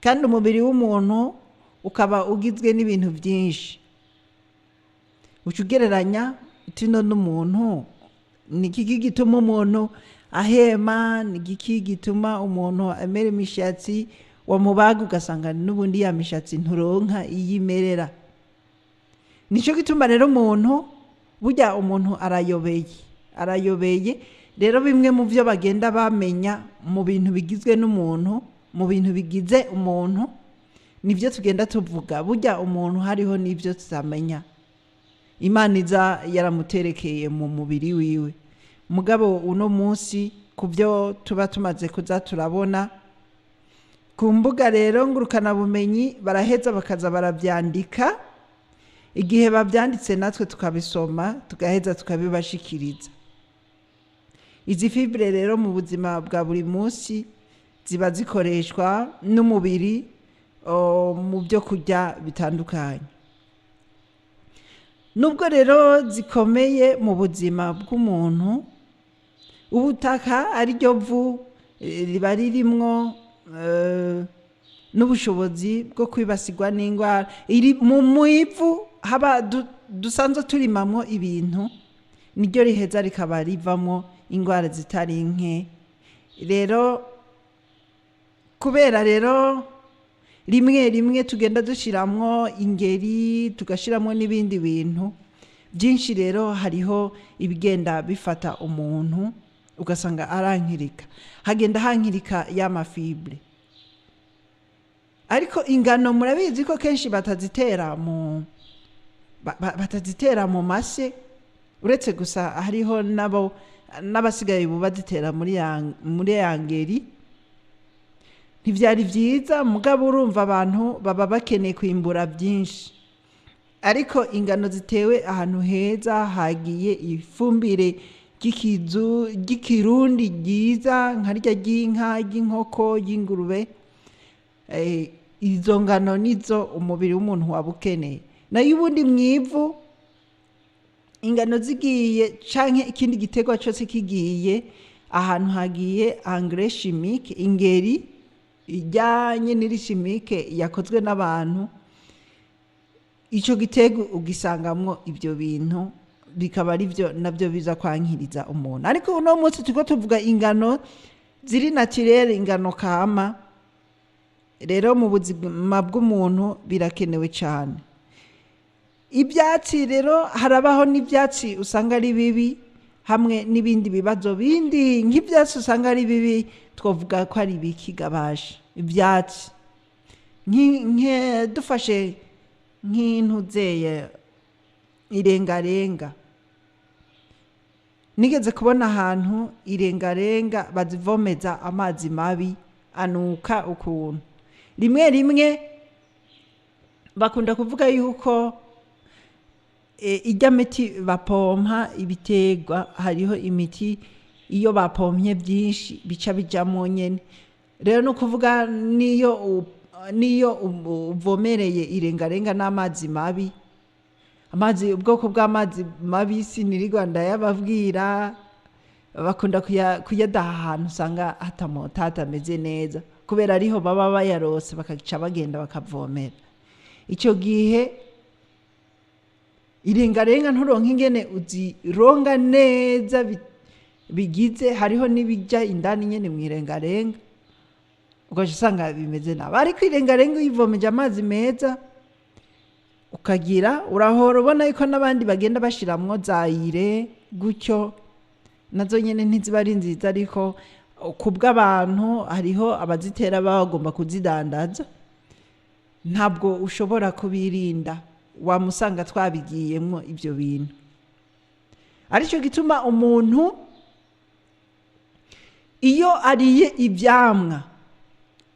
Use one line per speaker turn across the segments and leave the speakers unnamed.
Kandi umubiri w'umuntu ukaba ugizwe n'ibintu byinshi. Uca ugereranya uti none umuntu ni iki gituma umuntu ahema, ni iki gituma umuntu amera imishatsi, wamubaga ugasanga n'ubundi ya mishatsi nturonka iyo imerera. Nicyo gituma rero umuntu, burya umuntu arayobeye, arayobeye. Rero bimwe mu byo bagenda bamenya mu bintu bigizwe n'umuntu, mu bintu bigize umuntu, nibyo tugenda tuvuga. Burya umuntu hariho n'ibyo tutamenya, Imana iza yaramuterekeye mu mubiri wiwe. Mugabo uno munsi ku byo tuba tumaze kuza turabona ku mbuga rero ngurukanabumenyi, baraheza bakaza barabyandika. Igihe babyanditse natwe tukabisoma, tugaheza tukabibashikiriza. Izi fibre rero mu buzima bwa buri munsi ziba zikoreshwa n'umubiri mu byo kurya bitandukanye. Nubwo rero zikomeye mu buzima bw'umuntu, ubutaka ari ryo vu riba ririmwo n'ubushobozi bwo kwibasirwa n'indwara. Iri mu ivu haba dusanzwe turimamwo ibintu, niryo riheza rikaba rivamwo indwara zitari nke. Rero kubera rero rimwe rimwe tugenda dushiramwo ingeri, tugashiramwo n'ibindi bintu byinshi, rero hariho ibigenda bifata umuntu ugasanga arankirika, hagenda hankirika ya ma fibres. Ariko ingano murabizi ko kenshi batazitera mu mase, uretse gusa hariho nabo n'abasigaye ubu bazitera muri ya ngeri. Ntibyari byiza, mugabo urumva abantu baba bakeneye kwimbura byinshi. Ariko ingano zitewe ahantu heza hagiye ifumbire ry'ikizu ry'ikirundi ryiza, nka rya ry'inka, ry'inkoko, ry'ingurube, izo ngano nizo umubiri w'umuntu waba ukeneye. Nayo ubundi mu ivu ingano zigiye canke ikindi giterwa cyose kigiye ahantu hagiye engrais chimique, ingeri ijyanye n'iri chimique yakozwe n'abantu, ico giterwa ugisangamwo ibyo bintu, bikaba ari byo nabyo biza kwankiriza umuntu. Ariko uno munsi turiko tuvuga ingano ziri naturelles, ingano kama. Rero mu buzima bw'umuntu birakenewe cyane. Ibyatsi rero, harabaho n'ibyatsi usanga ari bibi, hamwe n'ibindi bibazo bindi. Nk'ibyatsi usanga ari bibi twavuga ko ari ibiki gabasha? Ibyatsi dufashe nk'intuzeye irengarenga, nigeze kubona ahantu irengarenga bazivomeza amazi mabi anuka ukuntu. Rimwe rimwe bakunda kuvuga yuko ijya miti bapompa ibiterwa, hariho imiti iyo bapompye byinshi bica bijamwo nyene. Rero ni ukuvuga niyo uvomereye irengarenga n'amazi mabi, amazi, ubwoko bw'amazi mabi sinirirwa ndayababwira, bakunda kuyadaha ahantu usanga hatamota, hatameze neza, kubera ariho baba bayarose, bakaca bagenda bakavomera. Icyo gihe irengarenga nturonka ingene uzironga neza bigize, hariho n'ibijya indani nyene mu irengarenga, ugaca usanga bimeze nabi. Ariko irengarenga uyivomeje amazi meza ukagira, urahora ubona yuko n'abandi bagenda bashiramwo za urée gutyo, nazo nyene ntiziba ari nziza. Ariko ku bw'abantu, hariho abazitera baba bagomba kuzidandaza, ntabwo ushobora kubirinda, wamusanga twabigiyemwo ibyo bintu. Aricyo gituma umuntu iyo ariye ivyamwa,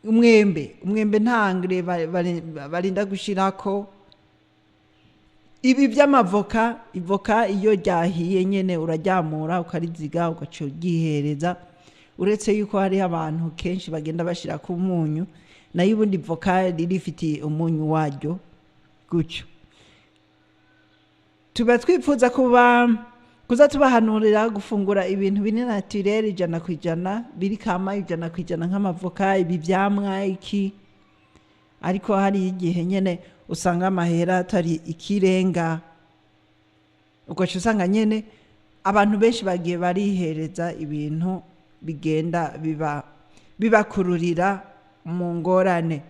umwembe, umwembe nta engrais barinda gushirako. Ibi by'amavoka, ivoka iyo ryahiye nyene uraryamura, ukariziga, ugaca uryihereza, uretse yuko hariho abantu kenshi bagenda bashirako umunyu. Nayo ubundi ivoka ririfitiye umunyu waryo gutyo. Tuba twifuza kuba kuza tubahanurira gufungura ibintu biri naturel 100%, biri kama 100%, nk'amavoka, ibi vyamwa iki. Ariko hari igihe nyene usanga amahera atari ikirenga, ugaca usanga nyene abantu benshi bagiye barihereza ibintu bigenda biba bibakururira mu ngorane.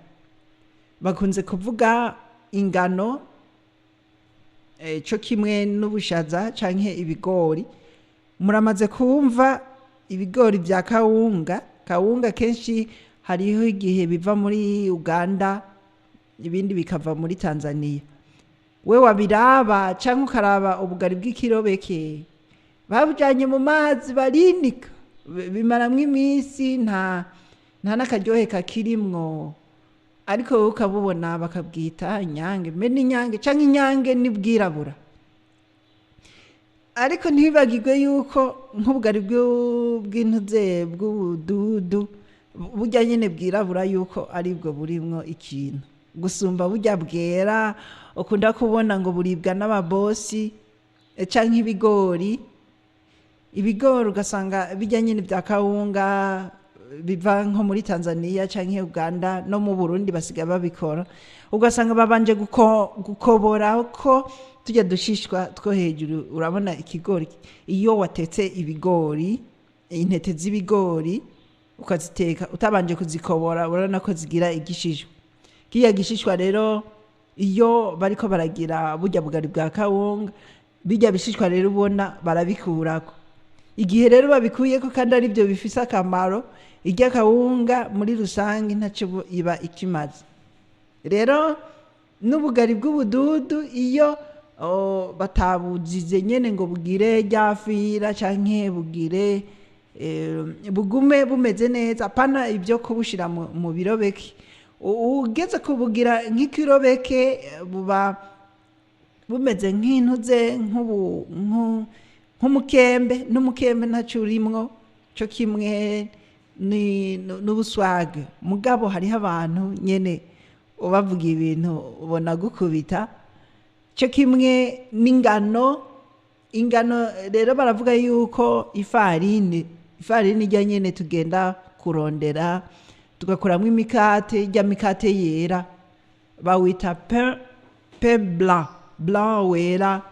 Bakunze kuvuga ingano co kimwe n'ubushaza canke ibigori. Muramaze kumva ibigori vya kawunga. Kawunga kenshi hariho igihe biva muri Uganda, ibindi bikava muri Tanzania. We wabiraba canke ukaraba ubugari bw'ikirobeke babujanye mu mazi barinika, bimaramwo iminsi, nta n'akaryohe kakirimwo, ariko wowe ukabubona bakabwita inyange. Mbe n'inyange canke inyange n'ibwirabura. Ariko ntibibagirwe yuko nk'ubugari bw'intuze bw'ubududu burya nyene bwirabura yuko aribwo burimwo ikintu gusumba burya bwera ukunda kubona ngo buribwa n'ababosi, canke ibigori. Ibigori ugasanga bijya nyene vya kawunga biva nko muri Tanzania canke Uganda, no mu Burundi basigaye babikora, ugasanga babanje gukobora ko tujya dushishwa two hejuru. Urabona ikigori, iyo watetse ibigori, intete z'ibigori ukaziteka utabanje kuzikobora, urabona ko zigira igishishwa. Kiriya gishishwa rero, iyo bariko baragira burya bugari bwa kawunga, bijya bishishwa rero ubona barabikurako. Igihe rero babikuyeko kandi ari byo bifise akamaro, irya kawunga muri rusange ntaco iba ikimaze. Rero n'ubugari bw'ubududu iyo batabuzize nyene ngo bugire ryafira canke bugire bugume bumeze neza, apana ibyo kubushira mu birobeke. Ugeze kubugira nk'ikirobeke, buba bumeze nk'intuze nk'umukembe, n'umukembe ntacyo urimwo, cyo kimwe n'ubuswage. Mugabo hariho abantu nyene ubavuga ibintu ubona gukubita. Cyo kimwe n'ingano. Ingano rero baravuga yuko ifarini ijya nyene tugenda kurondera tugakuramo imikate, ijya mikate yera bawita pain blanc, blanc wera,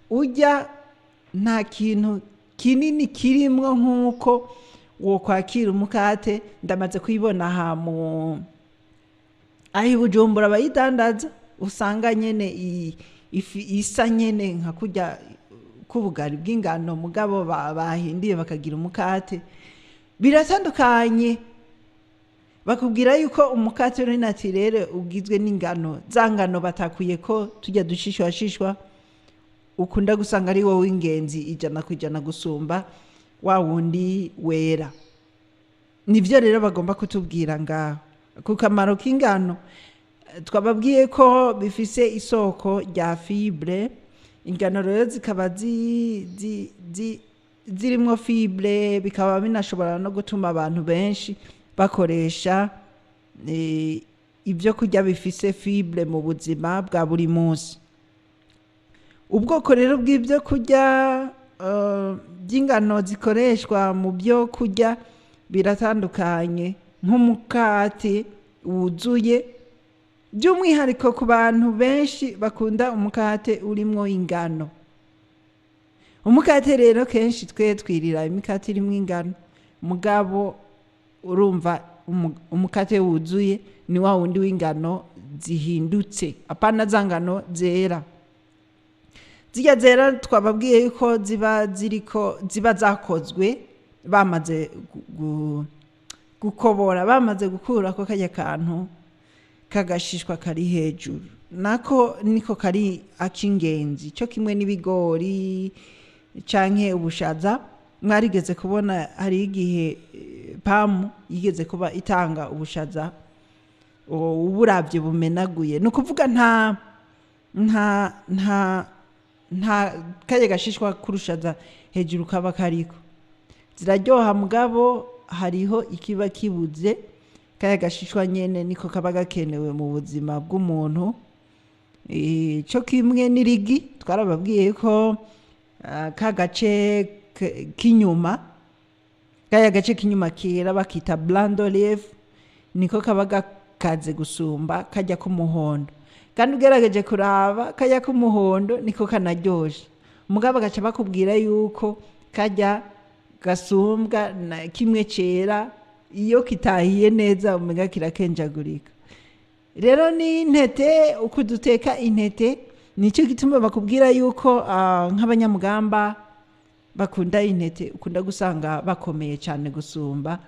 ujya nta kintu kinini kirimwo nk'uko wokwakira umukate. Ndamaze kuyibona aha mu aho i Bujumbura bayidandaza, usanga nyene isa nyene nka kurya k'ubugari bw'ingano, mugabo bahinduye bakagira umukate. Biratandukanye. Bakubwira yuko umukate uri naturel ugizwe n'ingano, za ngano batakuye ko tujya dushishwashishwa, ukunda gusanga ari wowe w'ingenzi 100% gusumba wa wundi wera. Nivyo rero bagomba kutubwira ngaho ku kamaro k'ingano. Twababwiye ko bifise isoko rya fibre. Ingano rero zikaba zirimwo fibre, bikaba binashobora no gutuma abantu benshi bakoresha ibyo kurya bifise fibre mu buzima bwa buri munsi. Ubwoko rero bw'ibyo kurya by'ingano zikoreshwa mu byo kurya biratandukanye, nk'umukate wuzuye, by'umwihariko ku bantu benshi bakunda umukate urimwo ingano. Umukate rero kenshi twe twirira imikate irimwo ingano, mugabo urumva umukate wuzuye ni wa wundi w'ingano zihindutse, apana za ngano zera. Zirya zera twababwiye yuko ziba ziriko ziba zakozwe bamaze gukobora, bamaze gukurako karya kantu kagashishwa kari hejuru, nako niko kari ak'ingenzi, cyo kimwe n'ibigori canke ubushaza. Mwarigeze kubona hari igihe PAM yigeze kuba itanga ubushaza uburavye bumenaguye, ni ukuvuga nta karya gashishwa k'urushaza hejuru kaba kariko. Ziraryoha, mugabo hariho ikiba kibuze. Kaya gashishwa nyene niko kaba gakenewe mu buzima bw'umuntu. Co kimwe n'irigi, twarababwiye ko ka gace k'inyuma, kaya gace k'inyuma kera bakita blanc d'olive, niko kaba gakaze gusumba kajya k'umuhondo. Kandi ugerageje kuraba kajya k'umuhondo niko kanaryoshe, mugabo bagaca bakubwira yuko kajya gasumbwa na kimwe cera, iyo kitahiye neza umega kirakenjagurika. Rero ni intete, uko duteka intete nicyo gituma bakubwira yuko nk'abanyamugamba bakunda intete, ukunda gusanga bakomeye cyane gusumba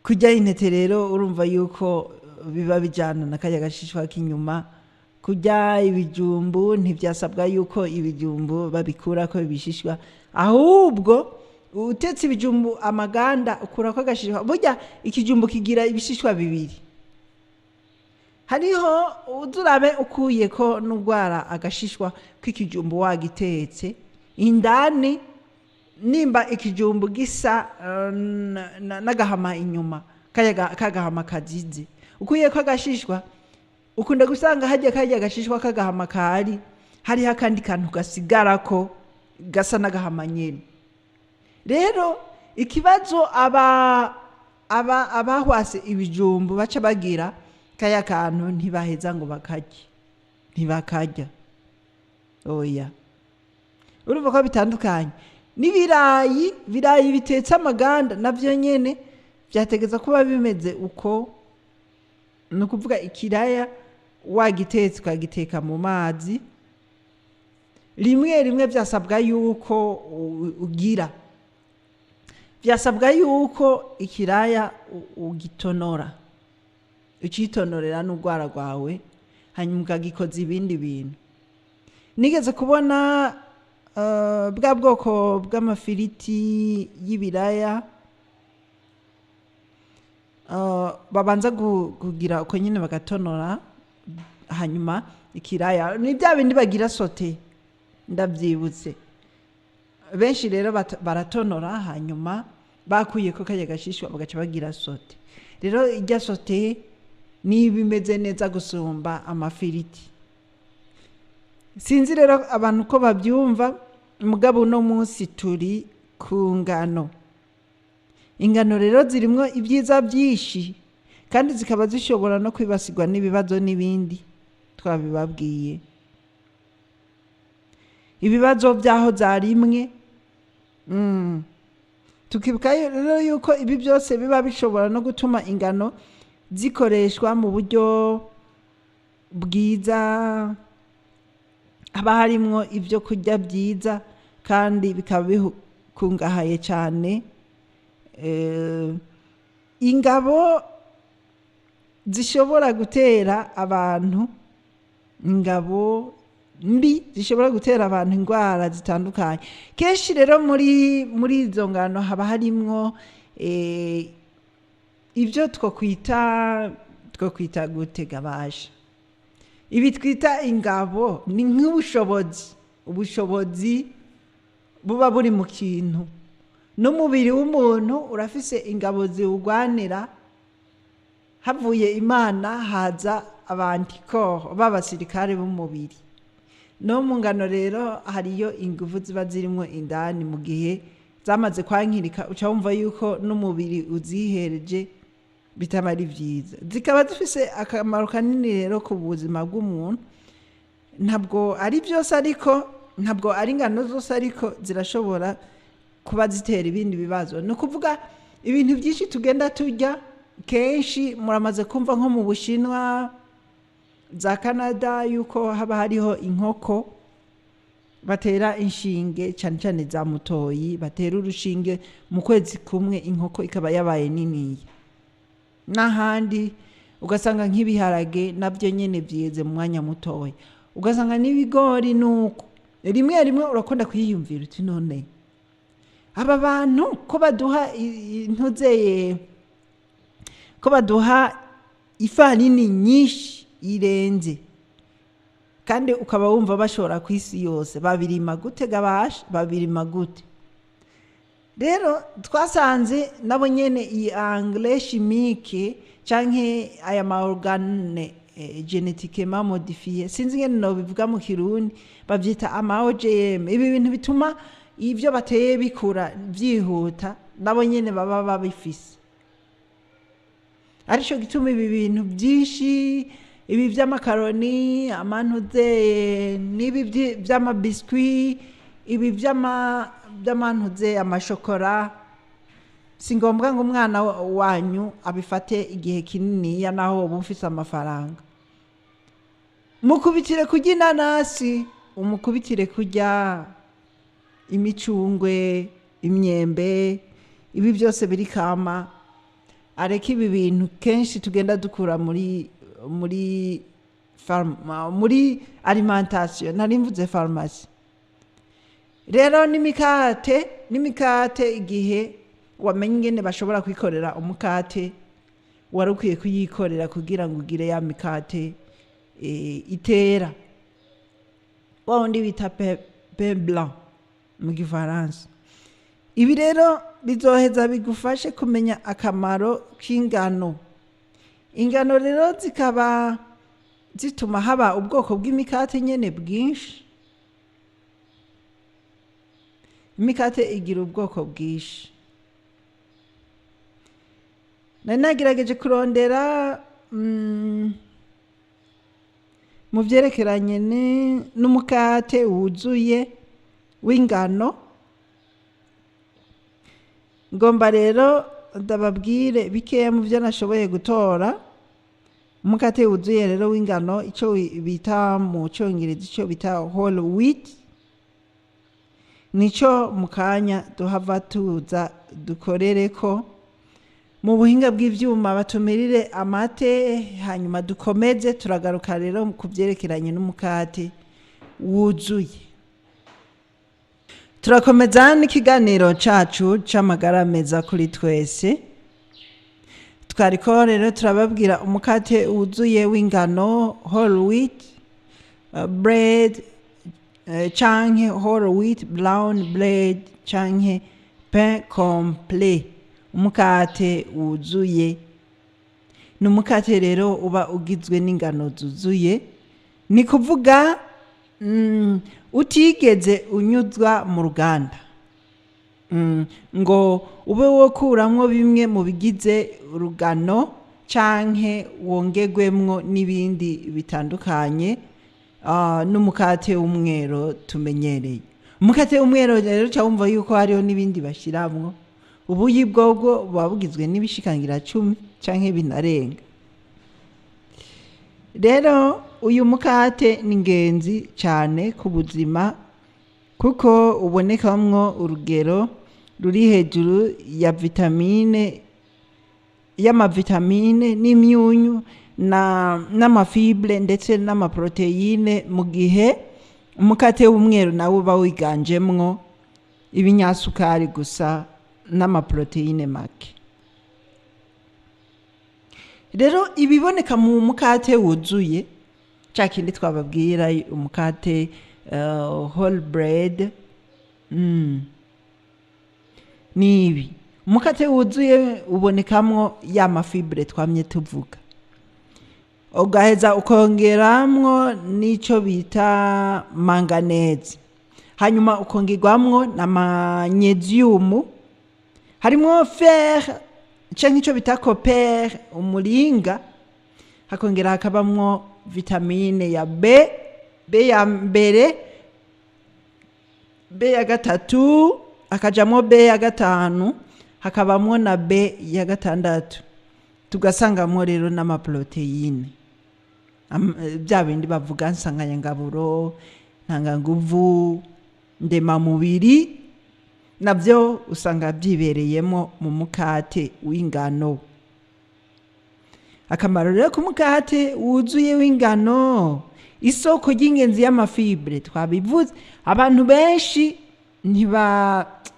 kurya intete. Rero urumva yuko biba bijyana na kajya gashishwa k'inyuma. Kurya ibijumbu, ntibyasabwa yuko ibijumbu babikurako ibishishwa, ahubwo utetse ibijumbu amaganda ukurako agashishwa. Burya ikijumbu kigira ibishishwa bibiri, hariho uzurabe ukuye ko n'urwara agashishwa k'ikijumbu wagitetse indani, nimba ikijumbu gisa n'agahama inyuma, kagahama kazize, ukuye ko agashishwa ukunda gusanga hajya kajya agashishwa k'agahama kari hariho akandi kantu gasigarako gasa n'agahama nyene. Rero ikibazo aba aba abahwase ibijumbu baca bagira, kaya kantu ntibaheza ngo bakarye, ntibakarya, oya. Urumva ko bitandukanye n'ibirayi. Ibirayi bitetse amaganda navyo nyene byategeza kuba bimeze uko. Ni ukuvuga ikiraya wagitetse ukagiteka mu mazi rimwe rimwe, byasabwa yuko ugira, byasabwa yuko ikiraya ugitonora, ucitonorera n'urwara rwawe, hanyuma ukagikoza ibindi bintu. Nigeze kubona bwa bwoko bw'amafiriti y'ibiraya, babanza kugira uko nyine bagatonora, hanyuma ikiraya ni bya bindi bagira sauté, ndabyibutse. Benshi rero baratonora, hanyuma bakuye ko kajya gashishwa bagaca bagira sauté. Rero irya sauté niba imeze neza gusumba amafiriti. Sinzi rero abantu ko babyumva, mugabo uno munsi turi ku ngano. Ingano rero zirimwo ibyiza byinshi, kandi zikaba zishobora no kwibasirwa n'ibibazo n'ibindi twabibabwiye, ibibazo by'aho zarimwe. Tukibuka rero yuko ibi byose biba bishobora no gutuma ingano zikoreshwa mu buryo bwiza, haba harimwo ibyo kurya byiza kandi bikaba bikungahaye cyane. Ingabo zishobora gutera abantu, ingabo mbi zishobora gutera abantu indwara zitandukanye. Kenshi rero muri izo ngano haba harimwo ibyo twokwita gutega basha, ibi twita ingabo ni nk'ubushobozi, ubushobozi buba buri mu kintu. N'umubiri w'umuntu urafise ingabo ziwugwanira. Havuye Imana haza abantikoro b'abasirikare b'umubiri. No mu ngano rero hariyo ingufu ziba zirimo indani, mu gihe zamaze kwankirika uca wumva yuko n'umubiri uzihereje bitaba ari byiza. Zikaba zifise akamaro kanini rero ku buzima bw'umuntu. Ntabwo ari byose, ariko ntabwo ari ingano zose, ariko zirashobora kuba zitera ibindi bibazo. Ni ukuvuga ibintu byinshi tugenda turya kenshi, muramaze kumva nko mu Bushinwa, za Canada, yuko haba hariho inkoko batera inshinge, cyane cyane za mutoyi, batera urushinge mu kwezi kumwe inkoko ikaba yabaye niniya. N'ahandi ugasanga nk'ibiharage nabyo nyine byeze mu mwanya mutoya, ugasanga n'ibigori nuko. Rimwe rimwe urakunda kwiyumvira uti: "None aba bantu ko baduha intuzeye, ko baduha ifarini nyinshi irenze, kandi ukaba wumva bashobora ku isi yose, babirima gute gabasha, babirima gute?" Rero twasanze nabo nyene iyi engrais chimique canke aya ma organe génétiquement modifié, sinzi ingene nobivuga mu Kirundi, bavyita ama OGM, ibi bintu bituma ivyo bateye bikura byihuta, nabo nyene baba babifise. Aricyo gituma ibi bintu byinshi, ibi by'amakaroni, amantuze, n'ibi by'amabiswi, ibi by'amantuze, amashokora, si ngombwa ngo umwana wanyu abifate igihe kininiya. Naho uba ufise amafaranga, mukubitire kurya inanasi, umukubitire kurya imicungwe, imyembe, ibi byose biri kama, areke ibi bintu kenshi tugenda dukura muri alimentation, nari mvuze farumasi. Rero n'imikate, igihe wamenye ingene bashobora kwikorera umukate, wari ukwiye kuyikorera kugira ngo ugire ya mikate itera, wa wundi bita pain blanc mu Gifaransa. Ibi rero bizoheza bigufashe kumenya akamaro k'ingano. Ingano rero zikaba zituma haba ubwoko bw'imikate nyene bwinshi. Imikate igira ubwoko bwinshi. Nari nagerageje kurondera mu byerekeranye n'umukate wuzuye w'ingano. Ngomba rero ndababwire bikeya mu byo nashoboye gutora. Umukate wuzuye rero w'ingano, icyo bita mu Cyongereza, icyo bita whole wheat, nicyo mu kanya duhava tuza dukorere ko mu buhinga bw'ibyuma batumirire amate, hanyuma dukomeze. Turagaruka rero ku byerekeranye n'umukate wuzuye. Turakomeza n'ikiganiro cacu c'amagara meza kuri twese. Twariko rero turababwira umukate wuzuye w'ingano, whole wheat bread, canke whole wheat brown bread, canke pain complet. Umukate wuzuye ni umukate rero uba ugizwe n'ingano zuzuye, ni kuvuga utigeze unyuzwa mu ruganda ngo ube wokuramwo bimwe mu bigize urugano canke wongerwemwo n'ibindi bitandukanye n'umukate w'umwero tumenyereye. Umukate w'umwero rero uca wumva yuko hariho n'ibindi bashiramwo. Ubuyi bwobwo buba bugizwe n'ibishikangira 10 canke binarenga. Rero uyu mukate ni ingenzi cyane ku buzima, kuko ubonekamwo urugero ruri hejuru ya vitamine, y'amavitamine n'imyunyu n'amafibre ndetse n'amaproteine, mu gihe umukate w'umweru nawo uba wiganjemwo ibinyasukari gusa n'amaproteine make. Rero ibiboneka mu mukate wuzuye, cya kindi twababwira, umukate whole bread, ni ibi: umukate wuzuye ubonekamwo ya mafibre twamye tuvuga, ugaheza ukongeramwo n'icyo bita manganese, hanyuma ukongerwamwo na magnésium, harimwo fer canke icyo bita copper, umuringa, hakongera hakabamwo vitamine ya B, B ya mbere, B ya gatatu, hakajamwo B ya gatanu, hakabamwo na B ya gatandatu, tugasangamwo rero n'amaproteine, bya bindi bavuga nsanganyangaburo, ntanganguvu, ndemamubiri, nabyo usanga byibereyemo mu mukate w'ingano. Akamaro rero k'umukate wuzuye w'ingano: isoko ry'ingenzi y'amafibre, twabivuze. Abantu benshi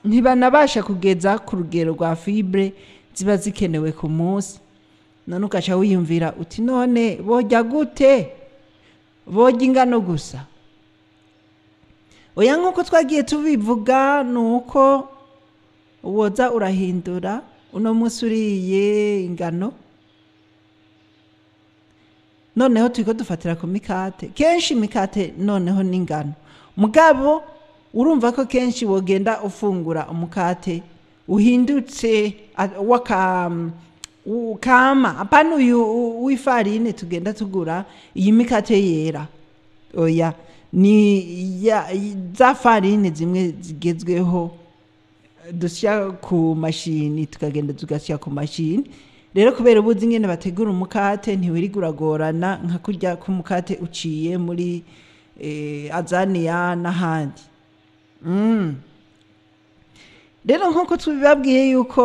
ntibanabasha kugeza ku rugero rwa fibre ziba zikenewe ku munsi. None ugaca wiyumvira uti: "None borya gute? Borya ingano gusa?" Oya, nk'uko twagiye tubivuga, ni uko woza urahindura. Uno munsi uriye ingano, noneho turiko dufatira ku mikate, kenshi imikate noneho n'ingano. Mugabo urumva ko kenshi wogenda ufungura umukate uhindutse waka Kama apana uyu w'ifarine tugenda tugura iyi mikate yera, oya, ni za farine zimwe zigezweho dusya ku mashini, tukagenda tugasya ku mashini. Rero kubera ubuzi ingene bategura umukate, ntiwirirwa uragorana nka kurya k'umukate uciye muri azaniya n'ahandi. Rero nk'uko tubibabwiye yuko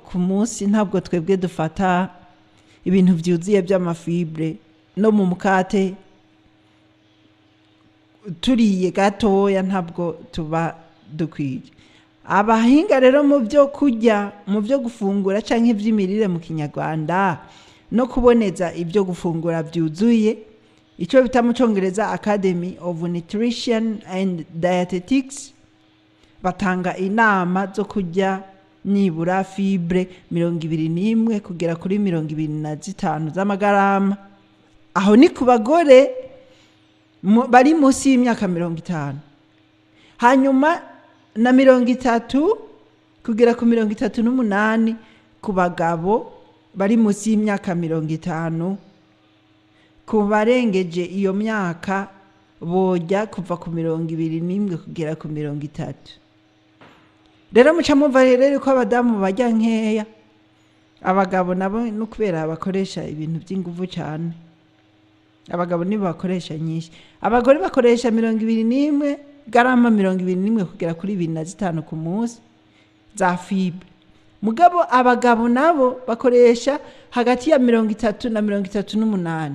ku munsi ntabwo twebwe dufata ibintu byuzuye by'amafibre, no mu mukate turiye gatoya ntabwo tuba dukwiye. Abahinga rero mu byo kurya, mu byo gufungura canke ivy'imirire mu Kinyarwanda no kuboneza ibyo gufungura byuzuye, icyo bita mu Congereza Academy of Nutrition and Dietetics, batanga inama zo kurya nibura fibre 21 kugera kuri 25 z'amagarama. Aho ni ku bagore bari munsi y'imyaka 50, hanyuma na 30 kugera ku 38 ku bagabo bari munsi y'imyaka 50. Ku barengeje iyo myaka bojya kuva ku 21 kugera ku 30. Rero muca mumva rero ko abadamu barya nkeya, abagabo nabo no kubera bakoresha ibintu by'inguvu cyane, abagabo nibo bakoresha nyinshi. Abagore bakoresha 21 garama, 21 kugera kuri 25 ku munsi za fibre, mugabo abagabo nabo bakoresha hagati ya 30 na 38.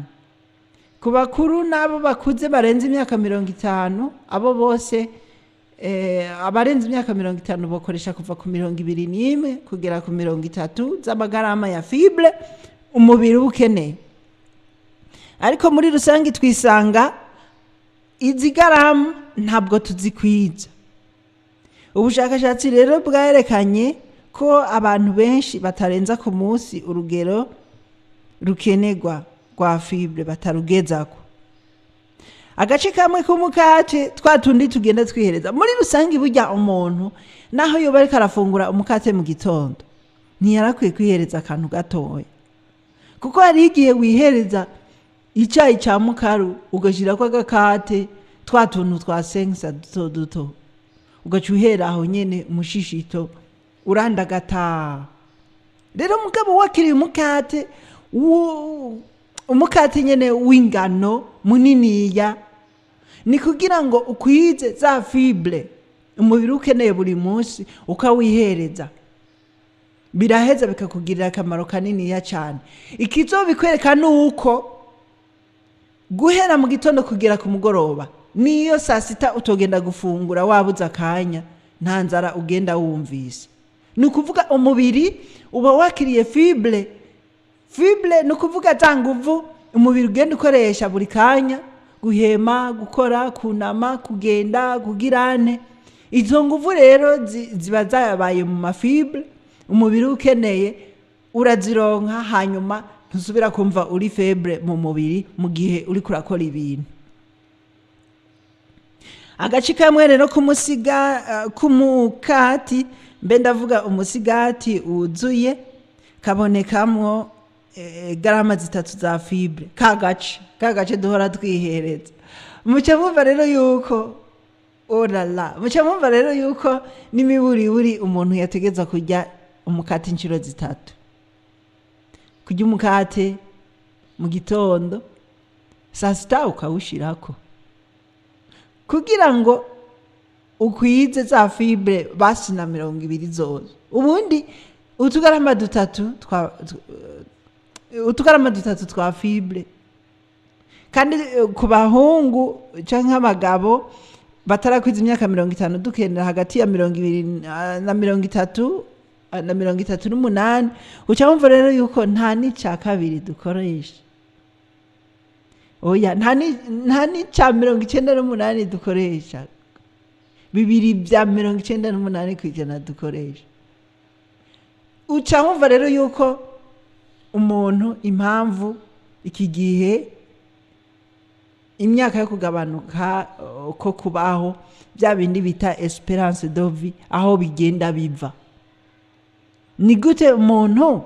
Ku bakuru nabo bakuze barenze imyaka 50, abo bose abarenze imyaka 50 bakoresha kuva ku 21 kugera ku 30 z'amagarama ya fibre umubiri uba ukeneye. Ariko muri rusange twisanga izi garamu ntabwo tuzikwiza. Ubushakashatsi rero bwerekanye ko abantu benshi batarenza ku munsi urugero rukenerwa rwa fibre, batarugezako. Agace kamwe k'umukate, twa tundi tugenda twihereza muri rusange, burya umuntu naho yoba ariko arafungura umukate mu gitondo ntiyarakwiye kwihereza akantu gatoya, kuko hari igihe wihereza icyayi cya mukaru ugashyirako agakate, twa tuntu twa senkisa duto duto, ugaca uhera aho nyene umushishito urandagata. Rero mugabo wakiriye umukate umukate nyene w'ingano muniniya, ni kugira ngo ukwize za fibre umubiri ukeneye buri munsi, ukawihereza, biraheza bikakugirira akamaro kaniniya cyane. Ikizobikwereka ni uko guhera mu gitondo kugera ku mugoroba, niyo saa sita utogenda gufungura wabuze akanya, nta nzara ugenda wumvise. Ni ukuvuga umubiri uba wakiriye fibre. Fibre ni ukuvuga za nguvu umubiri ugenda ukoresha buri kanya, guhema, gukora, kunama, kugenda, kugirane. Izo nguvu rero ziba zabaye mu mafibre umubiri ukeneye, urazironka, hanyuma ntusubira kumva uri faible mu mubiri mu gihe uri kurakora ibintu. Agace kamwe rero k'umusiga k'umukati, mbe ndavuga umusigati wuzuye, kabonekamwo garama 3 za fibre, ka gace duhora twihereza. Muca mumva rero yuko orala, muca mumva rero yuko n'imiburiburi umuntu yategeza kurya umukate inshuro 3. Kurya umukate mu gitondo, saa sita ukawushirako kugira ngo ukwize za fibre basi na 20 zose. Ubundi utugarama dutatu twa fibre. Kandi ku bahungu canke abagabo batarakwiza imyaka 50, dukenera hagati ya 20 na 30 na 38. Uca wumva rero yuko nta n'ica kabiri dukoresha, oya, nta n'ica 98 dukoresha, bibiri bya 98% dukoresha. Uca wumva rero yuko umuntu impamvu iki gihe imyaka yo kugabanuka ko kubaho, bya bindi bita espérance de vie, aho bigenda biva, ni gute umuntu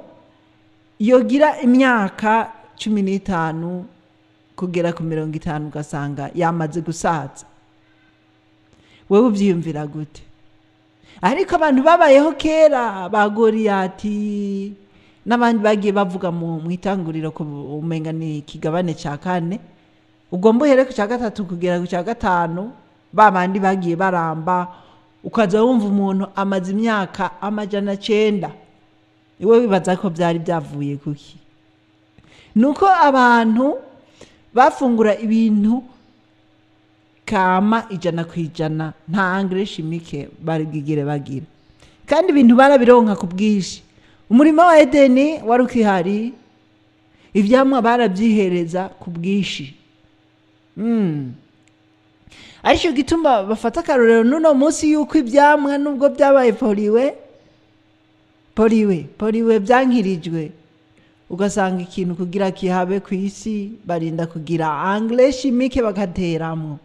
Yogira imyaka 15 kugera ku 50, ugasanga yamaze gusaza. Wewe ubyiyumvira gute? Ariko abantu babayeho kera, ba Goriyati n'abandi bagiye bavuga mu itanguriro, ku umenga ni ikigabane cya kane, ugomba uhere ku cya gatatu kugera ku cya gatanu, ba bandi bagiye baramba, ukaza wumva umuntu amaze imyaka 900. Iwe wibaza ko byari byavuye kuki? Nuko abantu bafungura ibintu kama 100%, nta engrais chimique bari bwigire bagira, kandi ibintu barabironka ku bwinshi. Umurima wa Edeni wari ukihari, ivyamwa barabyihereza ku bwinshi. Aricyo gituma bafata akarorero n'uno munsi yuko ivyamwa nubwo byabaye pollué, pollué, pollué, byankirijwe, ugasanga ikintu kugira kihabe ku isi barinda kugira engrais chimique bagateramwo.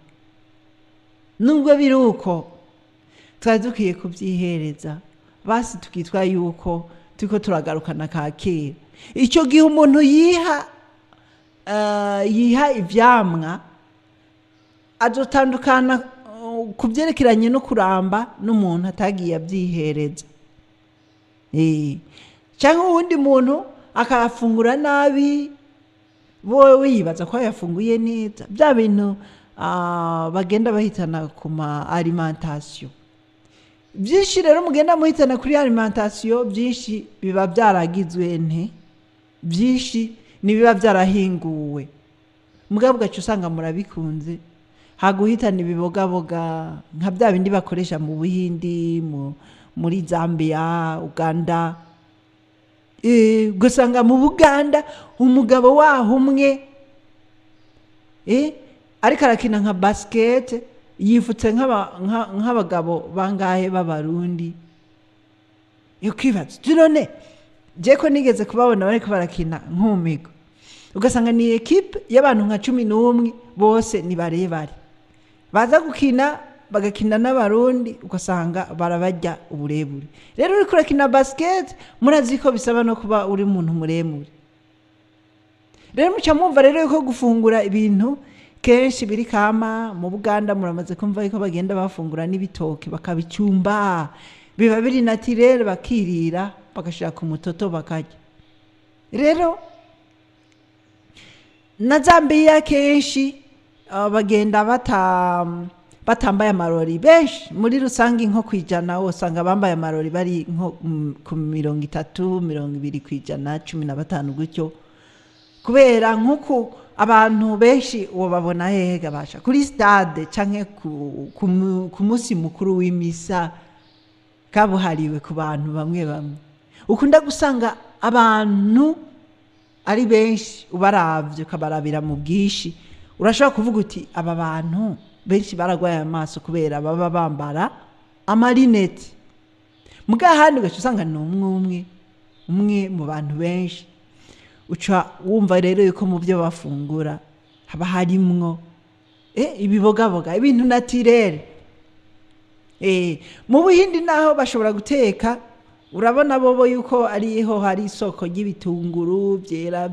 Nubwo biri uko, twari dukwiye kubyihereza, basi tukitwa yuko turiko turagarukana ka kera. Icyo gihe umuntu yiha ivyamwa azotandukana ku byerekeranye no kuramba n'umuntu atagiye abyihereza. Cyangwa uwundi muntu akayafungura nabi, wowe yibaza ko yafunguye neza, bya bintu bagenda bahitana ku ma alimentation byinshi. Rero mugenda muhitana kuri alimentation byinshi biba byaragizwe nte, byinshi nibiba byarahinguwe, mugabo ugaca usanga murabikunze haguhitana ibibogaboga nka bya bindi bakoresha mu Buhindi, muri Zambia, Uganda. Ugasanga mu Buganda umugabo waho umwe ariko arakina nka basket, yifutse nk'abagabo bangahe b'Abarundi. Ukibaza uti none je ko nigeze kubabona bariko barakina nk'umigo, ugasanga ni équipe y'abantu nka 11, bose ni barebare, baza gukina bagakina n'Abarundi, ugasanga barabarya uburebure. Rero uriko urakina basket, murazi ko bisaba no kuba uri umuntu muremure. Rero muca mwumva rero yuko gufungura ibintu kenshi biri kama mu Buganda, muramaze kumva yuko bagenda bafungura n'ibitoki bakabicumba, biba biri naturel, bakirira, bagashira ku mutoto bakarya. Rero na Zambia kenshi bagenda batambaye amarori benshi. Muri rusange nko kwijana usanga bambaye amarori bari nko ku 30, 20%, 15 gutyo, kubera nk'uku abantu benshi uwo babona hehe gabasha kuri stade canke ku munsi mukuru w'imisa kabuhariwe ku bantu bamwe bamwe. Ukunda gusanga abantu ari benshi, ubaravye ukabarabira mu bwinshi, urashobora kuvuga uti aba bantu benshi baragwaye amaso kubera baba bambara amarineti. Muga ahandi ugaca usanga ni umwe umwe umwe mu bantu benshi. Uca wumva rero yuko mu byo bafungura haba harimwo ibibogaboga, ibintu naturel. Mu Buhindi naho bashobora guteka, urabona bobo yuko ariho hari isoko ry'ibitunguru byera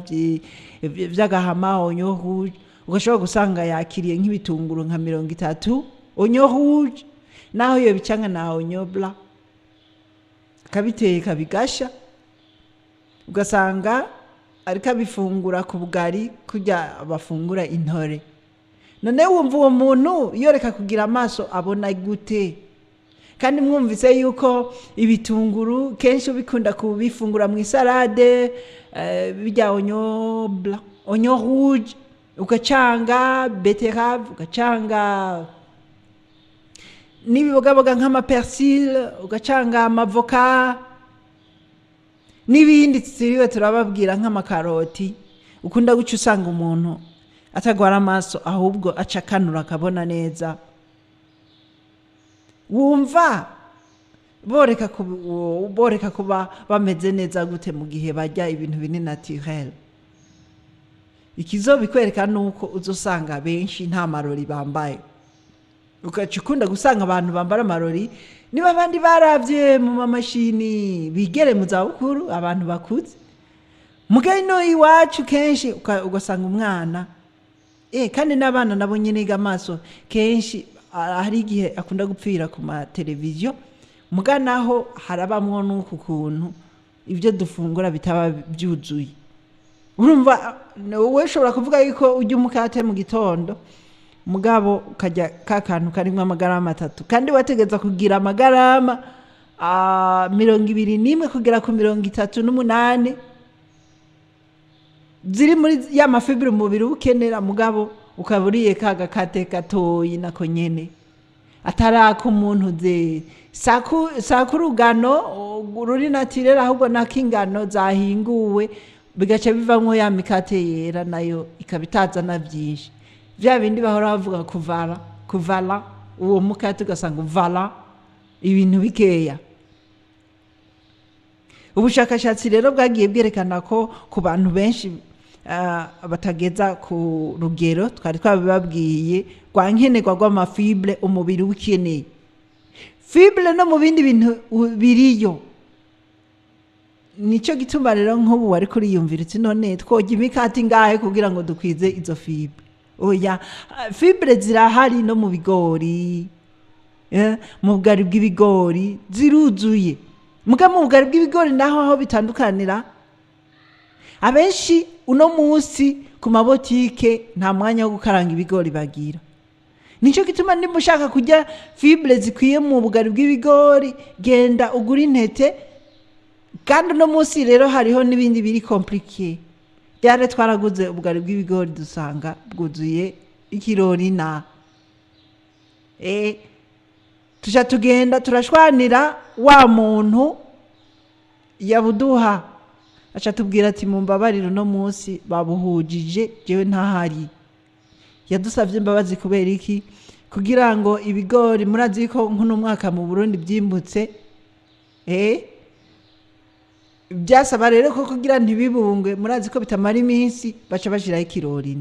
vy'agahama, oignon rouge, ugashobora gusanga yakiriye nk'ibitunguru nka 30 oignon rouge, naho iyo bicanga na oignon blanc, akabiteka bigasha, ugasanga ariko abifungura ku bugari kurya bafungura intore. None wumva uwo muntu yoreka kugira amaso abona gute? Kandi mwumvise yuko ibitunguru kenshi ubikunda kubifungura mu isalade, bijya oignon blanc, oignon rouge, ugacanga betterave, ugacanga n'ibibogaboga nk'amapersil, ugacanga amavoka n'ibindi tutiriwe turababwira nk'amakaroti, ukunda guca usanga umuntu atagwara amaso, ahubwo aca akanura akabona neza. Wumva boreka kuba bameze neza gute mu gihe barya ibintu bini naturel? Ikizobikwereka nuko uzosanga benshi nta marori bambaye. Ugaca ukunda gusanga abantu bambara amarori niba abandi baravye mu mamashini bigere mu zabukuru, abantu bakuze. Mugabo ino iwacu kenshi ugasanga umwana, kandi n'abana nabo nyene amaso kenshi hari igihe akunda gupfira ku mateleviziyo. Muga naho harabamwo n'uku kuntu ibyo dufungura bitaba byuzuye. Urumva wowe ushobora kuvuga yuko urya umukate mu gitondo, mugabo ukarya ka kantu karimwo amagarama 3, kandi wategeza kugira amagarama 21 kugera ku 38 ziri muri ya mafibre umubiri ukenera, mugabo ukaba uriye ka gakate gatoyi nako nyene ataraka umuntu ze sakurugano ruri naturel, ahubwo nakingano zahinguwe bigaca bivamwo ya mikate yera, nayo ikaba itazana byinshi. Vya bindi bahora bavuga kuvala uwo mukate ugasanga uvala ibintu bikeya. Ubushakashatsi rero bwagiye bwerekana ko ku bantu benshi batageza ku rugero twari twabibabwiye rwa nkenerwa rw'amafibre umubiri ukeneye. Fibre no mu bindi bintu biriyo. Nico gituma rero nk'ubu wari kuriyumvira uti none twoga imikate ingahe kugira ngo dukwize izo fibre? Oya, fibre zirahari no mu bigori, mu bugari bw'ibigori ziruzuye. Muga mu bugari bw'ibigori naho aho bitandukanira, abenshi uno munsi ku mabotike nta mwanya wo gukaranga ibigori bagira. Nico gituma nimba ushaka kurya fibre zikwiye mu bugari bw'ibigori, genda ugure intete. Kandi uno munsi rero hariho n'ibindi biri compliqué. Byare twaraguze ubugari bw'ibigori dusanga bwuzuye ikirori na tuja tugenda turashwanira wa muntu yabuduha, aca tubwira ati mumbabarire uno munsi babuhujije jewe ntahari. Yadusavye imbabazi kubera iki? Kugira ngo ibigori, murazi ko nk'uno mwaka mu Burundi byimbutse, byasaba rero ko kugira ntibibungwe, murazi ko bitamara iminsi, baca bashiraho ikirori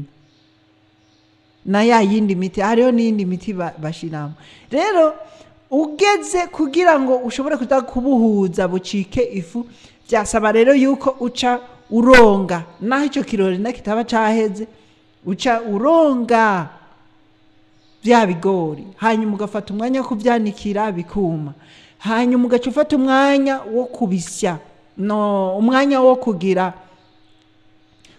na ya yindi miti. Hariho n'iyindi miti bashiramo. Rero ugeze kugira ngo ushobore kuza kubuhuza bucike ifu, byasaba rero yuko uca uronga, naho ico kirori na kitaba caheze, uca uronga bya bigori, hanyuma ugafata umwanya wo kubyanikira bikuma, hanyuma ugaca ufata umwanya wo kubisya, no umwanya wo kugira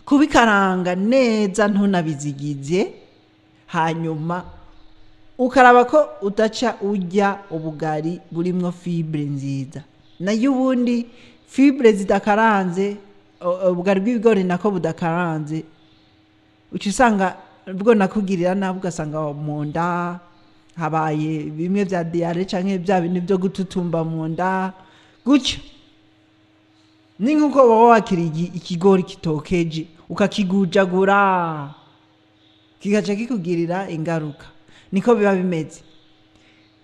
kubikaranga neza ntunabizigize, hanyuma ukaraba ko udaca urya ubugari burimwo fibre nziza. Nayo ubundi fibre zidakaranze, ubugari bw'ibigori nako budakaranze, uca usanga bwo nakugirira nabi, ugasanga mu nda habaye bimwe vya diare canke bya bintu byo gututumba mu nda gutyo. Ni nkuko baba wakiriye ikigori kitokeje ukakigujagura kigaca kikugirira ingaruka, niko biba bimeze.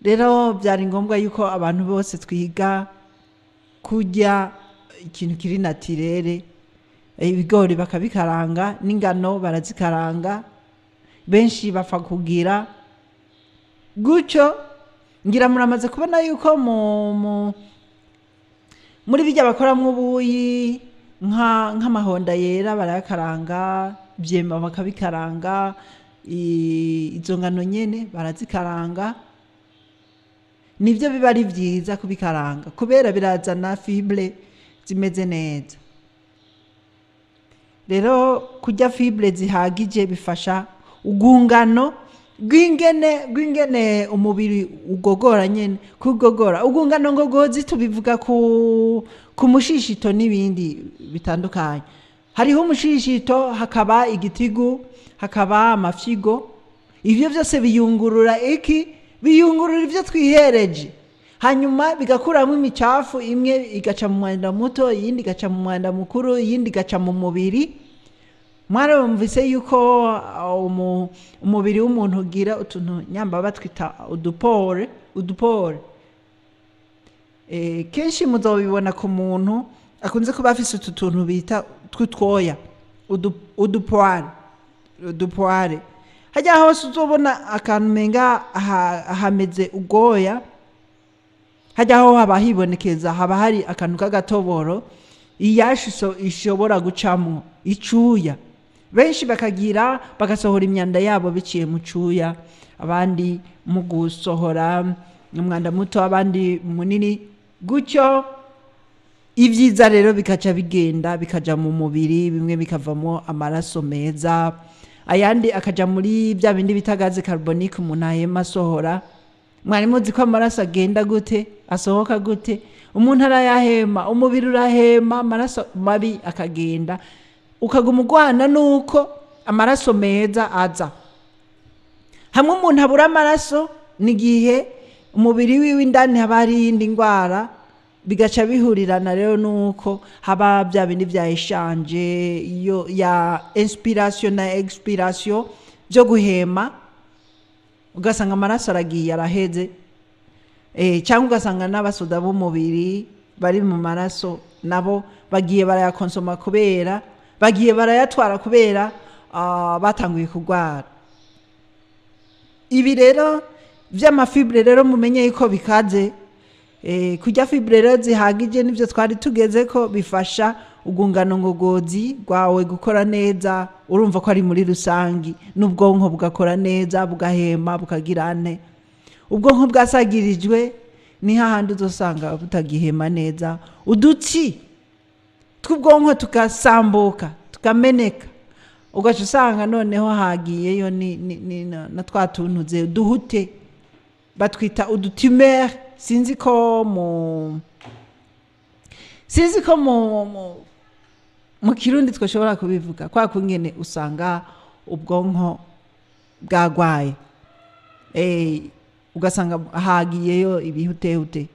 Rero byari ngombwa yuko abantu bose twiga kurya ikintu kiri naturere. Ibigori bakabikaranga, n'ingano barazikaranga, benshi bapfa kugira gutyo. Ngira muramaze kubona yuko muri bijya bakoramwo ubuyi nk'amahonda yera barayakaranga, ivyema bakabikaranga, izo ngano nyene barazikaranga. Nivyo biba ari vyiza kubikaranga kubera birazana fibre zimeze neza. Rero kurya fibre zihagije bifasha ugungano rw'ingene umubiri ugogora nyene, kugogora ugungano ngogozi tubivuga ku mushishito n'ibindi bitandukanye. Hariho umushishito, hakaba igitigu, hakaba amafyigo. Ivyo vyose biyungurura iki? Biyungurura ivyo twihereje, hanyuma bigakuramo imicafu, imwe igaca mu mwanda muto, iyindi igaca mu mwanda mukuru, iyindi igaca mu mubiri. Mwarumvise yuko umubiri w'umuntu ugira utuntu nyamba batwita udupore. Kenshi muzobibona ku muntu akunze kuba afise utu tuntu bita tw'utwoya, udupoire. Hajya hose uzobona akantu menga hameze ugoya, hajya ho haba hibonekeza, haba hari akantu k'agatoboro Iyashu ishobora gucamwo icuya. Benshi bakagira bagasohora imyanda yabo biciye mu cuya, abandi mu gusohora umwanda muto, abandi munini gutyo. Ibyiza rero bikaca bigenda bikaja mu mubiri, bimwe bikavamo amaraso meza, ayandi akaja muri bya bindi bita gaz carbonique umuntu ahema asohora. Mwari muzi ko amaraso agenda gute, asohoka gute? Umuntu arayahema, umubiri urahema, amaraso mabi akagenda, ukaguma ugwana nuko amaraso meza aza. Hamwe umuntu abura amaraso ni igihe umubiri wiwe indani haba hari iyindi ndwara, bigaca bihurirana rero nuko haba bya bindi bya échange iyo ya inspiration na expiration byo guhema, ugasanga amaraso aragiye araheze, cyangwa ugasanga n'abasoda b'umubiri bari mu maraso nabo bagiye barayakonsoma kubera bagiye barayatwara kubera batanguye kurwara. Ibi rero by'ama fibres rero mumenye yuko bikaze. Kurya fibres rero zihagije, nibyo twari tugeze ko bifasha urwungano ngogozi rwawe gukora neza. Urumva ko ari muri rusangi, n'ubwonko bugakora neza, bugahema, bukagira ane. Ubwonko bwasagirijwe ni hahandi uzosanga butagihema neza, udutsi tw'ubwonko tugasambuka, tukameneka, ugaca usanga noneho hagiyeyo ni na twa tuntu duhute batwita udu tumeurs. Sinzi ko mu Kirundi twashobora kubivuga kwa kungene usanga ubwonko bwagwaye, ugasanga hagiyeyo ibihutehute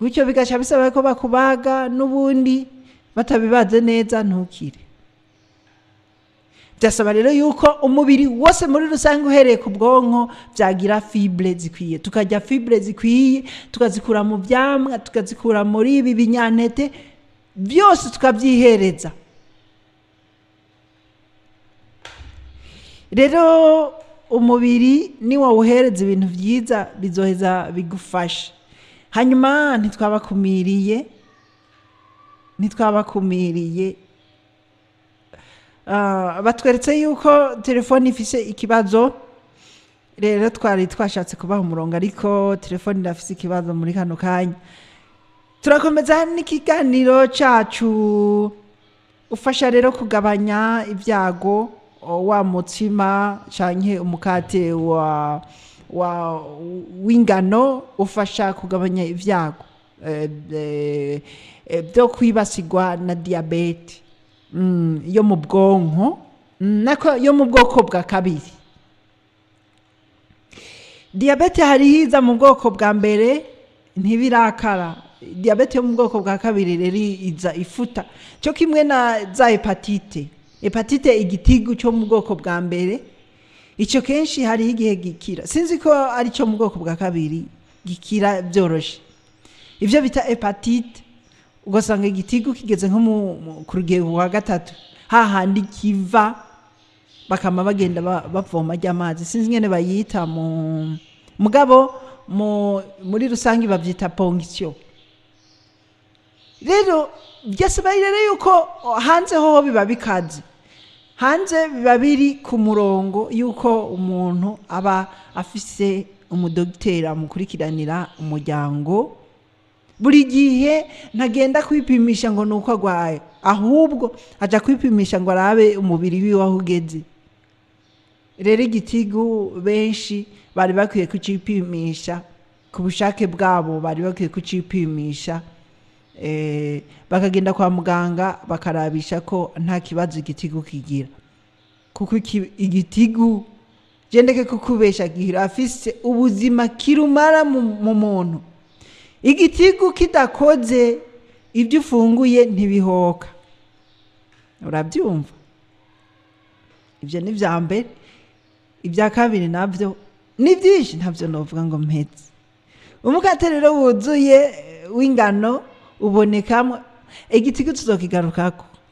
gutyo, bigaca bisaba ko bakubaga, n'ubundi batabibaze neza ntukire. Byasaba rero yuko umubiri wose muri rusange, uhereye ku bwonko, byagira fibres zikwiye. Tukarya fibres zikwiye, tukazikura mu byamwa, tukazikura muri ibi binyantete byose, tukabyihereza. Rero umubiri niwawuhereza ibintu byiza, bizoheza bigufasha. Hanyuma ntitwabakumiriye. Batweretse yuko telefone ifise ikibazo. Rero twari twashatse kubaha umurongo, ariko telefone irafise ikibazo muri kano kanya. Turakomeza n'ikiganiro cacu. Ufasha rero kugabanya ibyago wa mutsima canke umukate wa w'ingano, ufasha kugabanya ibyago byo kwibasigwa na diyabete yo mu bwonko, nako yo mu bwoko bwa kabiri. Diyabete hariho iza mu bwoko bwa mbere ntibirakara. Diyabete yo mu bwoko bwa kabiri rero iza ifuta cyo kimwe na za hépatite. Hépatite, igitigu cyo mu bwoko bwa mbere, icyo kenshi hariho igihe gikira. Sinzi ko ari cyo mu bwoko bwa kabiri gikira byoroshe. Ibyo bita hépatite, ugasanga igitigu kigeze nko ku rugero rwa gatatu, hahandi kiva bakama bagenda bavoma ry'amazi. Sinzi ingene bayita mu mugabo, muri rusange babyita ponction. Rero byasaba rero yuko hanze hoho biba bikaze, hanze biba biri ku murongo yuko umuntu aba afise umudogiteri amukurikiranira umuryango buri gihe. Ntagenda kwipimisha ngo ni uko arwaye, ahubwo aja kwipimisha ngo arabe umubiri wiwe aho ugeze. Rero igitigu benshi bari bakwiye kucipimisha ku bushake bwabo, bari bakwiye kucipimisha, bakagenda kwa muganga bakarabisha ko nta kibazo igitigu kigira, kuko igitigu, jendeke kukubesha, afise ubuzima kirumara mu muntu. Igitigu kidakoze, ibyo ufunguye ntibihoka, urabyumva? Ibyo ni ibya mbere. Ibya kabiri nabyo ni byinshi, ntabyo novuga ngo mpetse. Umukate rero wuzuye w'ingano ubonekamo igitigu.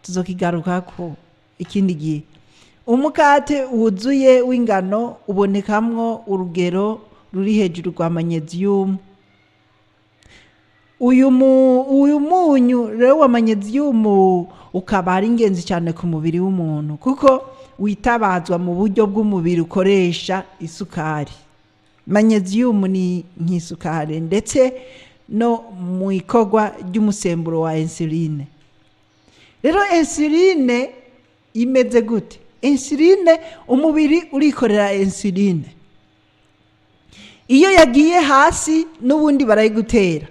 Tuzokigarukako ikindi gihe. Umukate wuzuye w'ingano ubonekamwo urugero ruri hejuru rwa magnésium. Uyu munyu rero wa magnesium ukaba ari ingenzi cyane ku mubiri w'umuntu, kuko witabazwa mu buryo bw'umubiri ukoresha isukari. Magnesium ni nk'isukari, ndetse no mu ikorwa ry'umusemburo wa insuline. Rero insuline imeze gute? Insuline, umubiri urikorera insuline. Iyo yagiye hasi n'ubundi barayigutera,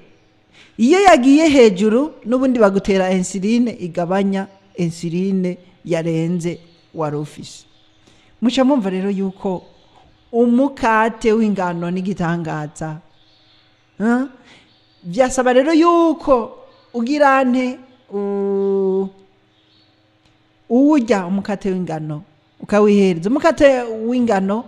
iyo yagiye hejuru n'ubundi bagutera insuline igabanya insuline yarenze wari ufise. Muca mumva rero yuko umukate w'ingano n'igitangaza. Byasaba rero yuko ugira nte uwurya umukate w'ingano ukawihereza. Umukate w'ingano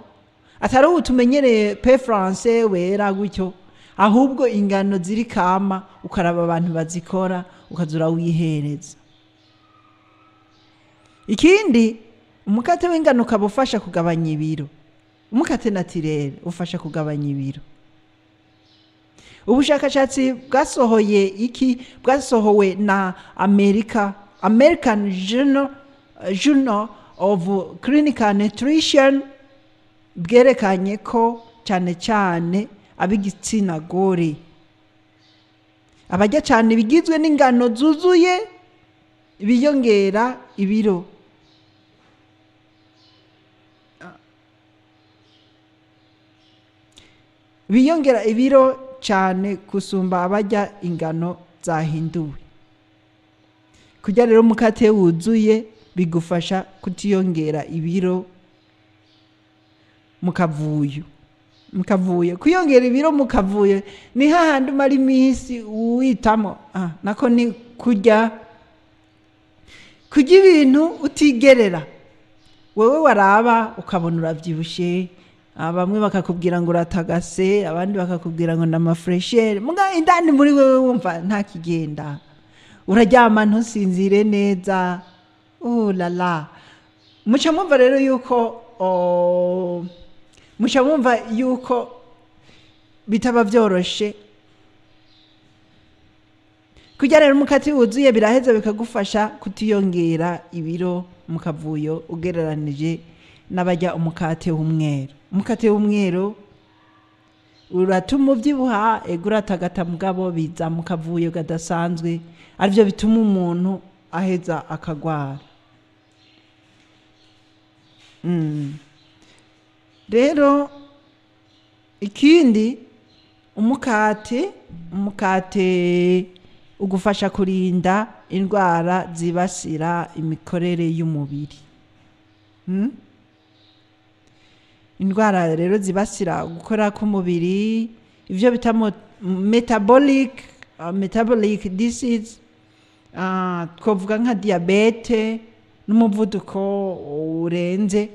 atari uwo tumenyereye pe français wera gutyo, ahubwo ingano ziri kama, ukaraba abantu bazikora, ukaza urawihereza. Ikindi, umukate w'ingano ukaba ufasha kugabanya ibiro. Umukate naturel ufasha kugabanya ibiro. Ubushakashatsi bwasohoye iki, bwasohowe na American Journal of Clinical Nutrition, bwerekanye ko cyane cyane ab'igitsina gore abarya cyane bigizwe n'ingano zuzuye biyongera ibiro. Biyongera ibiro cyane gusumba abarya ingano zahinduwe. Kurya rero umukate wuzuye bigufasha kutiyongera ibiro mu kavuyo. Mukavuyo, kwiyongera ibiro mu kavuyo ni hahandi umara iminsi witamo, nako ni kurya ibintu utigerera. Wewe waraba ukabona uravyibushe, bamwe bakakubwira ngo uratagase, abandi bakakubwira ngo ndamafreshere, muga indani muri wewe wumva nta kigenda, uraryama ntusinzire neza. Oh la la, muca mumva rero yuko muca mumva yuko bitaba vyoroshe. Kurya rero umukate wuzuye biraheza bikagufasha kutiyongera ibiro mu kavuyo ugereranije n'abarya umukate w'umweru. Umukate w'umweru uratuma uvyibuha, ego uratagata, mugabo biza mu kavuyo kadasanzwe, arivyo bituma umuntu aheza akagwara. Rero ikindi, umukate ugufasha kurinda indwara zibasira imikorere y'umubiri. Indwara rero zibasira gukora k'umubiri, ivyo bita metabolic disease, twovuga nka diabete n'umuvuduko urenze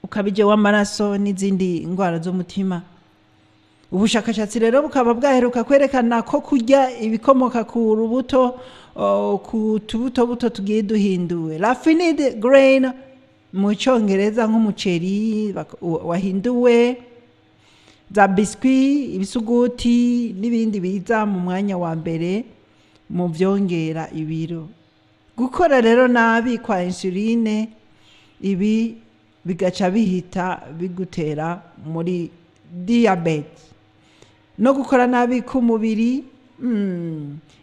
ukabije w'amaraso n'izindi ndwara z'umutima. Ubushakashatsi rero bukaba bwaheruka kwerekana ko kurya ibikomoka ku rubuto, ku tubuto buto tugiye duhinduwe, refined grain mu cyongereza, nk'umuceri wahinduwe, za biscuit, ibisuguti n'ibindi biza mu mwanya wa mbere mu vyongera ibiro. Gukora rero nabi kwa insuline, ibi bigaca bihita bigutera muri diabete no gukora nabi k'umubiri.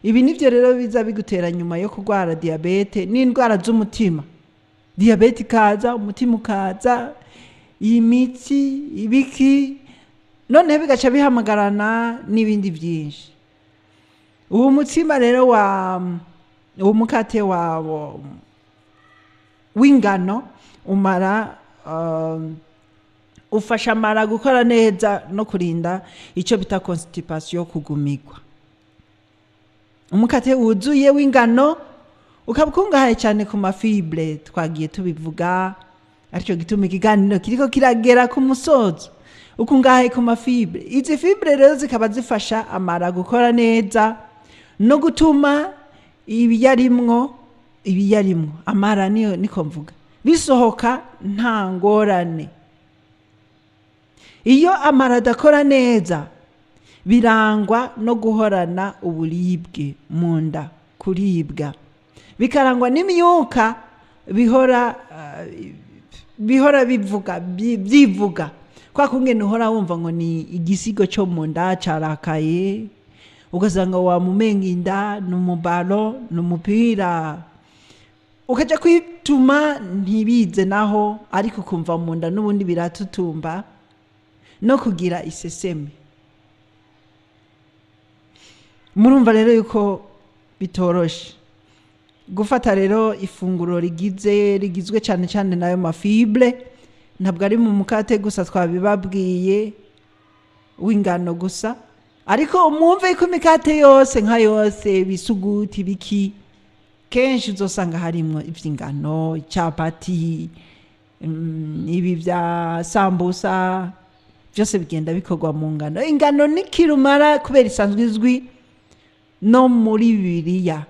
Ibi nivyo rero biza bigutera nyuma yo kurwara diabete n'indwara z'umutima. Diabete ikaza, umutima ukaza, imitsi, ibiki, noneho bigaca bihamagarana n'ibindi byinshi. Uwo mutsima rero wa uwo mukate wa w'ingano umara ufasha amara gukora neza no kurinda icyo bita constipation, kugumigwa. Umukate wuzuye w'ingano ukaba ukungahaye cyane ku mafibre, twagiye tubivuga, aricyo gituma ikiganiro kiriko kiragera ku musozo. Ukungahaye ku mafibre, izi fibre rero zikaba zifasha amara gukora neza no gutuma ibiyarimwo amara niyo niko mvuga bisohoka nta ngorane. Iyo amara adakora neza Birangwa no guhorana uburibwe mu nda, kuribwa, bikarangwa n'imyuka bihora bivuga, byivuga kwa kungene uhora wumva ngo ni igisigo cyo mu nda carakaye, ugasanga wamumenga inda ni umubaro, ni umupira, ukaja kwituma ntibize naho, ariko ukumva mu nda n'ubundi biratutumba, no kugira iseseme. Murumva rero yuko bitoroshe gufata rero ifunguro rigizwe cyane cyane n'ayo ma fibres. Ntabwo ari mu mukate gusa twabibabwiye w'ingano gusa, ariko mwumve ko imikate yose nka yose, ibisuguti, biki, kenshi uzosanga harimwo ivy'ingano, icapati, ibi bya sambusa, byose bigenda bikorwa mu ngano. Ingano ni kirumara kubera isanzwe izwi no muri Bibiliya.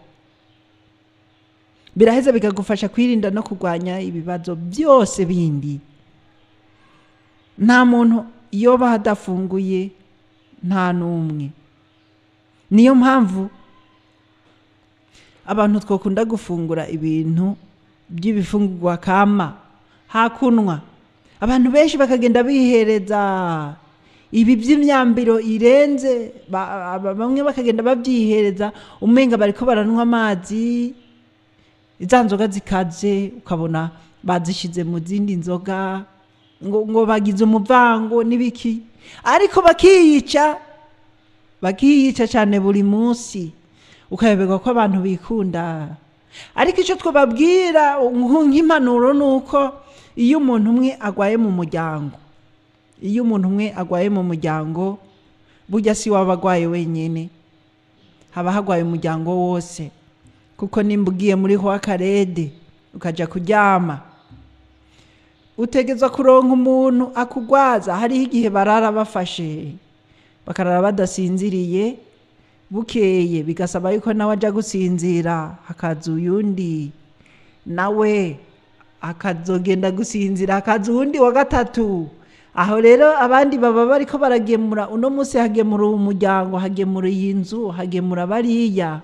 Biraheza bikagufasha kwirinda no kurwanya ibibazo byose bindi. Nta muntu yoba adafunguye, nta n'umwe. Niyo mpamvu abantu twakunda gufungura ibintu by'ibifungurwa kama hakunwa. Abantu benshi bakagenda bihereza ibi by'imyambiro irenze, bamwe bakagenda babyihereza umenga bariko baranywa amazi, za nzoga zikaze ukabona bazishize mu zindi nzoga ngo bagize umuvango n'ibiki, ariko bakiyica cyane buri munsi, ukayoberwa ko abantu bikunda. Ariko icyo twababwira nk'impanuro ni uko iyo umuntu umwe agwaye mu muryango, iyo umuntu umwe agwaye mu muryango, burya si waba agwaye wenyine, haba hagwaye umuryango wose. Kuko nimba ugiye muri Karede ukaja kuryama, utegezwa kuronka umuntu akugwaza. Hariho igihe barara bafashe, bakarara badasinziriye, bukeye bigasaba yuko nawe aja gusinzira, hakaza uyundi nawe akazogenda gusinzira, hakaza uwundi wa gatatu. Aho rero abandi baba bariko baragemura, uno munsi hagemura umuryango, hagemura iyi nzu, hagemura bariya,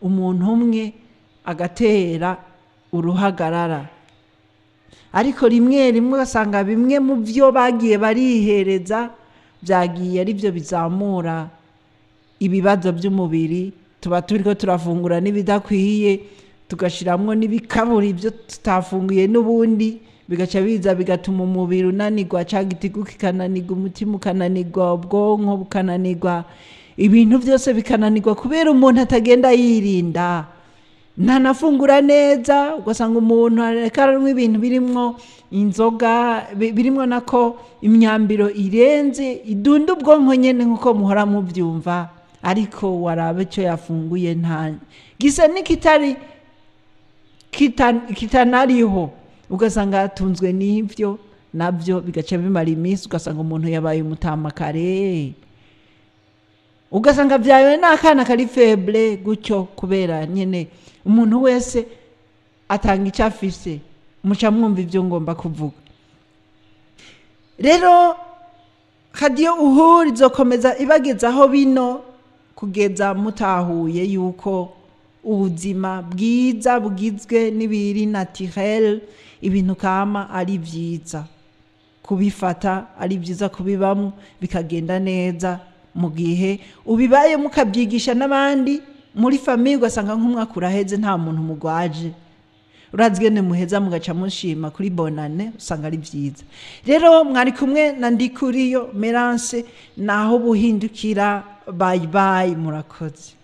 umuntu umwe agatera uruhagarara. Ariko rimwe rimwe ugasanga bimwe mu byo bagiye barihereza byagiye ari byo bizamura ibibazo by'umubiri. Tuba turiko turafungura n'ibidakwiye, tugashiramwo n'ibikaburi ibyo tutafunguye n'ubundi, bigaca biza bigatuma umubiri unanirwa, ca gitigu kikananirwa, umutima ukananirwa, ubwonko bukananirwa, ibintu byose bikananirwa kubera umuntu atagenda yirinda, ntanafungura neza. Ugasanga umuntu ariko aranywa ibintu birimwo inzoga, birimwo nako imyambiro irenze idunda ubwonko nyene nkuko muhora mubyumva, ariko waraba icyo yafunguye nta gisa n'ikitari kitanariho, ugasanga atunzwe n'ibyo nabyo, bigaca bimara iminsi, ugasanga umuntu yabaye umutamakare, ugasanga byawe n'akana kari faible gutyo, kubera nyene umuntu wese atanga icyo afise. Muca mwumva ibyo ngomba kuvuga. Rero Radiyo Uhuru izokomeza ibagezaho bino kugeza mutahuye yuko ubuzima bwiza bugizwe n'ibiri naturel, ibintu kama ari byiza kubifata, ari byiza kubibamo, bikagenda neza mu gihe ubibaye, mukabyigisha n'abandi muri famille, ugasanga nk'umwaka uraheze nta muntu mugwaje. Urazi ngene muheza mugaca mushima kuri bonane, usanga ari byiza. Rero mwari kumwe na Ndikuriyo Merance, naho buhindukira. Bye bye, murakoze.